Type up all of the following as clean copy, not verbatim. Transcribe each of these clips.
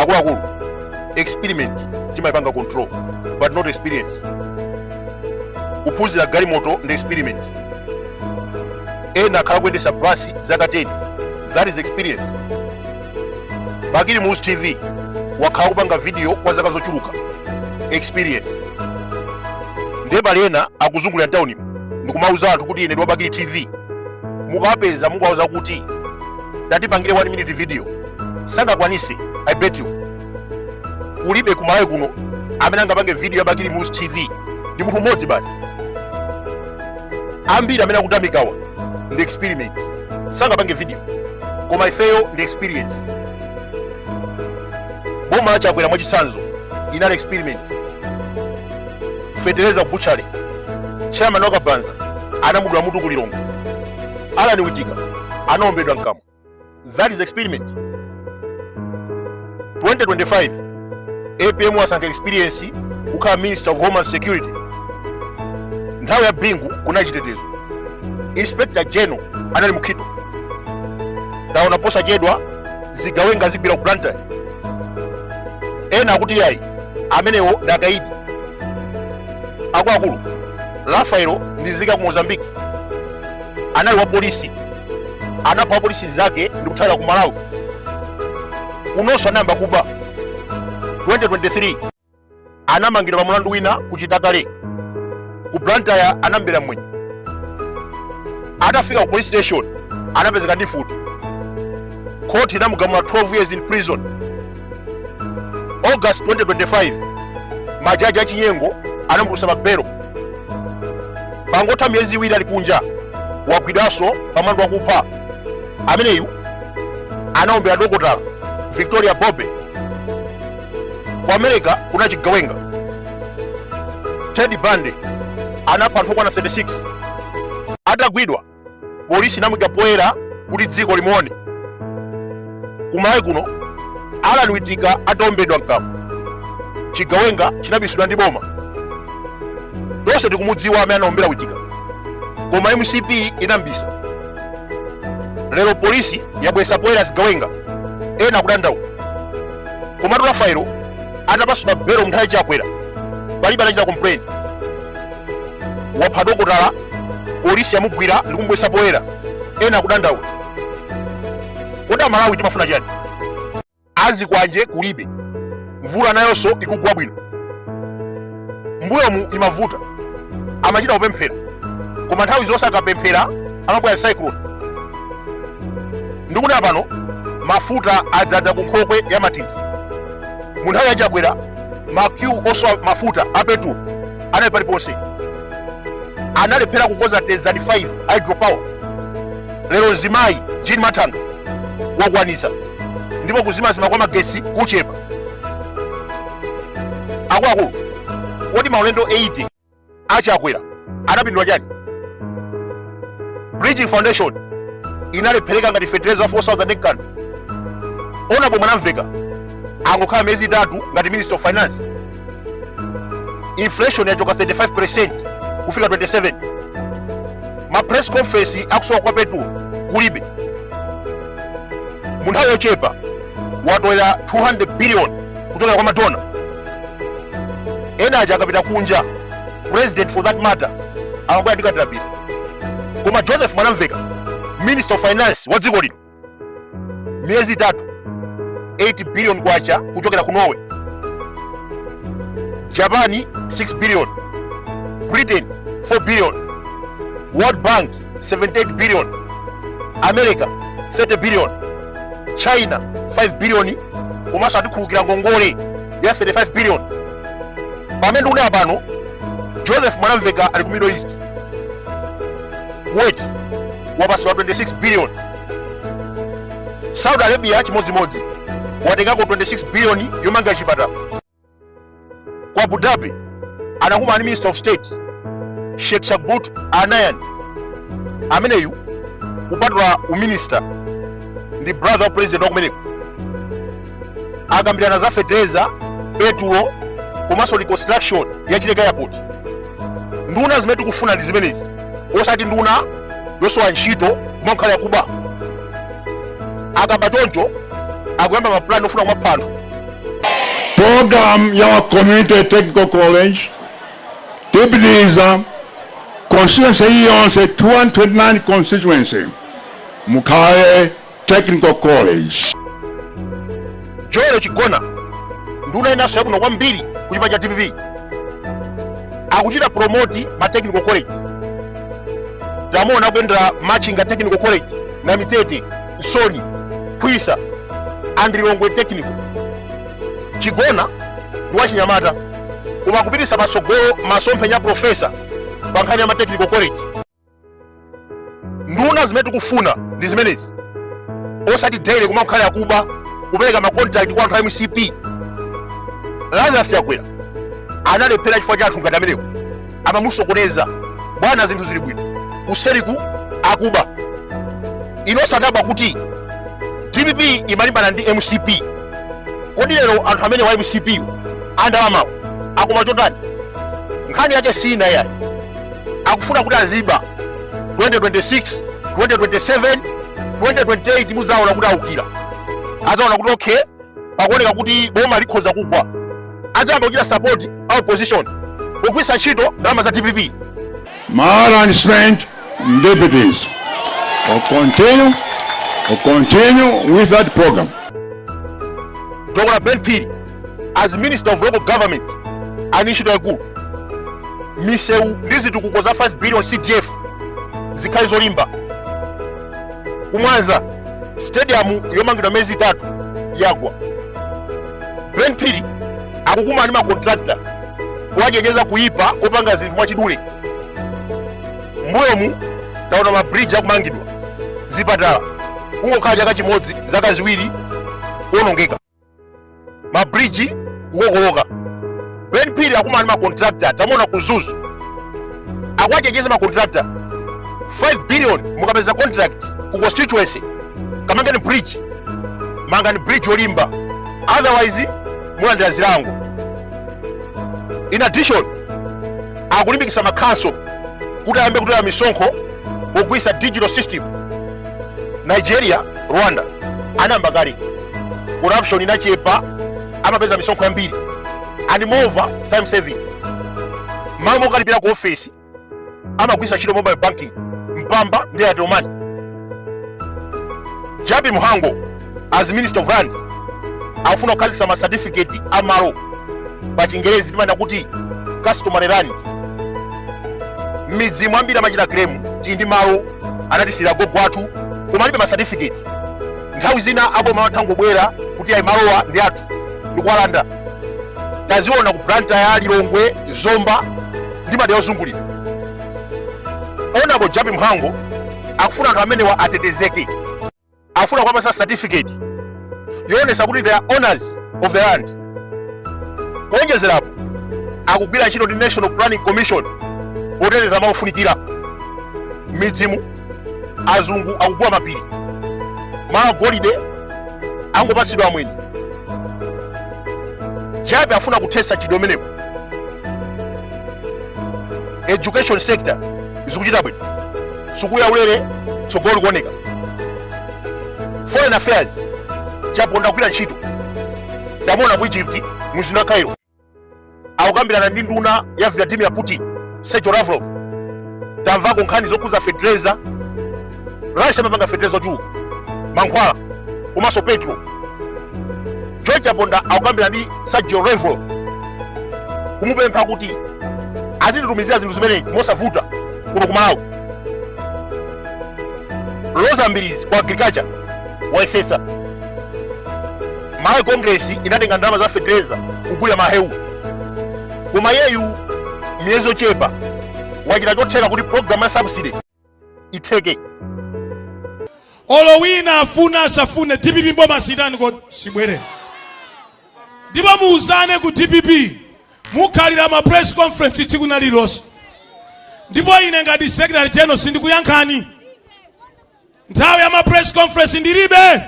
Akuluakulu, experiment timayipanga control, but not experience. Kuphunzira galimoto ndi experiment. Ena akhala kuyendesa basi zaka 10, that is experience. Bakili Muluzi TV wakhala kupanga video kwa zaka zochuluka, experience. Ndiye pali ena akuzungulira mtaunimu ndikumauza anthu kuti ine ndi wa Bakili TV. Mukawapeza, mukawauza kuti tatipangire 1 minute video, sangakwanise. I bet you kulibe kumalawi kuno amene angapange video ya Bakili Muluzi TV, ndi munthu mmodzi basi. Ambiri amene akutamikawa ndi experiment, sangapange video, koma ifeyo ndi experience. Boma la Chakwera, mwachitsanzo, inali experiment. Fetereza butchery, chairman wa Kabanza anamudula mutu kulilongwe, Alan Witika anaombedwa mkamwa, that is experiment. 2025 APM wasankha experience kukhala Minister of Homeland Security. Nthawi ya Bingu kunali chitetezo, Inspector General anali Mukhito. Taona posachedwa zigawenga zigwira ku Blantyre. Ena akuti yayi, amenewo ndi akaidi. Akuluakulu, Rafaelo ndi nzika ku Mozambique, anali wa polisi, anapha wa polisi zake ndi kuthawira ku Malawi. Kunonso anayamba kuba. 2023 anamangidwa pa mulandu wina ku Chitakale. Ku Blantyre anambera mwenye. Atafika ku police station anapezeka ndi mfuti. Khoti inamugamula 12 years in prison. August 2025 majaji achinyengo anamutulutsa pa belo. Pangotha miyezi 2 ali kunja, wagwidwanso pa mlandu wakupha. Ameneyu anaombera dokotala Victoria Bobe. Ku America kuna chigawenga Ted Bundy anapha anthu okwana 36. Atagwidwa, polisi inamuyika poyera kuti dziko limuone. Kumalawi kuno Alan Witika ataombedwa mkamwa, chigawenga chinabisidwa ndi boma. Tonse tikumudziwa amene anaombera Witika, koma MCP inambisa. Lero polisi yabwesa poyera zigawenga, ena akudandaula. Komatu Rafaelo atapatsidwa belo mnthawi Chakwera, palibe anachita complain. Wapha dokotala, polisi yamugwira ndi kumubwesa poyera, ena akudandaula. Kodi Amalawi timafuna chani? Azikwanje kulibe, mvula nayonso ikugwa bwino. Mbuyomu imavuta, amachita kupemphera, koma nthawi zonse akapemphera amabwera cyclone. Ndikunena pano mafuta adzadza ku nkhokwe ya Matindi. Mu nthawi ya Chakwera ma queue osowa mafuta a petrol anali paliponse. Analephera kukonza Tedzani 5 hydropower. Lero mzimayi Jean Mathanga wakwanitsa, ndipo kuzimazima kwa magetsi kuchepa. Akuluakulu, kodi maulendo 80 aChakwera anapindula chani? Bridging Foundation inalephereka ngati fetereza wa 4000 kanthu. Honorable Mwanamveka angokhala miyezi 3 ngati Minister of Finance, inflation yachoka 35% kufika 27. Ma press conference akusowa kwa petrol kulibe. Mu nthawi yochepa watolera 200 billion kuchokera kwa madona. Ena aja akapita kunja, president for that matter, amabwera ndi katapira, koma Joseph Mwanamveka, Minister of Finance wa dziko lino, miyezi 3, 8 billion kwacha kuchokera ku Norway, Japan 6 billion, Britain 4 billion, World Bank 78 billion, America 30 billion, China 5 billion, komanso atikhululukira ngongole ya 35 billion. Pamene ndikunena pano Joseph Mwanamveka ali ku Middle East. Kuwait wapatsidwa 26 billion, Saudi Arabia chimodzimodzi, watengako 26 billion yomanga chipatala. Ku Abu Dhabi anakumana ndi Minister of State Sheikh Shakhbout Al Nahyan. Ameneyu kupatula uminista ndi brother wa president wakumeneko. Akambirana za fetereza, petulo komanso reconstruction ya Chileka Airport. Nduna zimene tikufuna ndi zimenezi, osati nduna yosowa ntchito kumakhala yakuba. Akaba choncho akuyamba mapulani ofuna kumapha anthu. Program ya Community Technical College tipitiriza constituency iliyonse, 229 constituency, mukhale technical college. Joel Chigona, nduna inanso yabwino kwambiri ku chipani cha DPP, akuchita promote ma technical college. Tamuona akuyendera Machinga Technical College, Namitete, Nsoni, Khwisa and Lilongwe Technical. Chigona ndi wachinyamata koma akupititsa patsogolo masomphenya a profesa pa nkhani ya ma technical college. Nduna zimene tikufuna ndi zimenezi, osati daily kumakhala yakuba, kupereka ma contract kwa anthu a MCP. Lazarus Chakwera analephera chifukwa cha anthu ngati amenewo amamusokoneza. Bwana, zinthu zili bwino, kuseriku akuba. Ino osadabwa kuti DPP imalimbana ndi MCP. Kodi lero anthu amene wa MCP andalamawo akoma chotani? Nkhani yake sina yayi, akufuna kuti aziba 2026, 2027, 2028. Mudzaona kuti aukira, azaona kuti okay, pakuoneka kuti boma likhoza kugwa, adzayamba kuchita support a opposition kugwiritsa ntchito ndalama za DPP. Malawi Cement deputies will continue with that program. Dr Ben Phiri as Minister of Local Government ali ntchito yaikulu. Misewu ndi zitukuko za 5 billion CDF zikhale zolimba. Kumwanza stadium yomangidwa miyezi 3 yagwa. Ben Phiri akukumana ndi makontrakta kuwachenjeza kuyipa kopanga zinthu mwachidule. Mbuyomu taona mabridge akumangidwa, zipatala kungokhala chaka chimodzi, zaka 2 kuwonongeka, mabridge kukokoloka. Ben Phiri akumana ndi makontrakta, tamuona ku Mzuzu akuwachenjeza makontrakta, 5 billion mukapeza contract ku constituency, kamangeni bridge, mangani bridge yolimba, otherwise mulandira zilango. In addition, akulimbikitsa makhanso kuti ayambe kutola misonkho pogwiritsa digital system. Nigeria, Rwanda anayamba kale, corruption inachepa, amapeza misonkho yambiri and moreover time saving. Malo mokalipira ku ofesi amagwiritsa ntchito mobile banking, Mpamba ndi Airtel Money. Jappie Mhango as Minister of Lands akufuna kukhazikitsa ma certificate amalo, pa Chingerezi timanena kuti customary land. M'midzi mwambiri amachita claim tili ndi malo anatisiyira gogo athu, koma alibe ma certificate. Nthawi zina aboma amatha kuti ayi, malowa ndi athu, ndikuwalanda. Taziona ku Blantyre, Lilongwe, Zomba ndi madera ozungulira. Honorable Jappie Mhango akufuna anthu amenewa atetezeke, akufuna kuwapasa certificate yoonesa kuti they are owners of the land. Kuonjezerapo, akugwira ntchito ndi National Planning Commission poteteza malo ofunikira. Midzimu azungu akugula mapiri, malo agolide angopatsidwa amwenye. Jappie afuna kuthetsa chidwi umenewu. Education sector zikuchita bwino, sukulu yaulere tsogolo likuoneka. Foreign Affairs, Chaponda kugwira ntchito. Tamuona ku Egypt, mzinda wa Cairo, akukambirana ndi nduna ya Vladimir Putin, Sergey Lavrov. Tamvako nkhani zokhuza fertilizer. Russia amapanga fertilizer ochuluka, mankhwala komanso petrol. George Chaponda akukambirana ndi Sergey Lavrov kumupempha kuti azititumizira zinthu zimenezi mosavuta kuno ku Malawi. Roza Mbilizi ku Agriculture wayesesa. Malawi Congress inatenga ndalama za fertilizer kugulira mahewu, koma yeyu miyezi yochepa wachita chotheka kuti program ya subsidy itheke. Olo wina afuna asafune, DPP mboma sitani kodi sibwere. Ndipo muuzane ku DPP, mukhalira ma press conference tsiku na lililonse, ndipo ine ngati secretary general sindikuyankhani. Nthawi ya ma press conference ndilibe.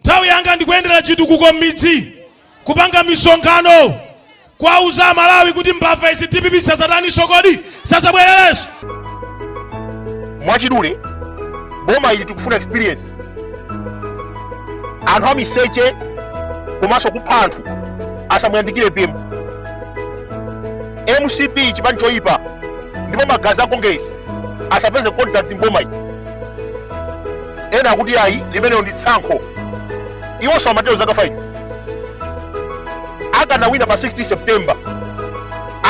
Nthawi yanga ndikuyendera chitukuko m'midzi, kupanga misonkhano, kuwauza Amalawi kuti mbava izi DPP sazataninso kodi sazabwererenso. Mwachidule, boma ili tikufuna experience, anthu amiseche. Komanso kupha anthu asamuyandikire APM. MCP chipani choyipa, ndipo magazi a Kongeresi asapeze contract mboma iyi. Ena akuti ayi, limenelo ndi tsankho. Iwonso amatero zaka 5 akanawina pa 16 September,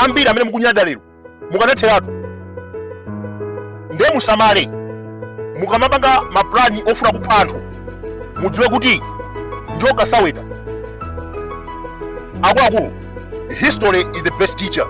ambiri amene mukunyada lero mukanatheratu. Ndiye musamale mukamapanga maplani ofuna kupha anthu, mudziwe kuti njoka saweta. Akuluakulu, history is the best teacher.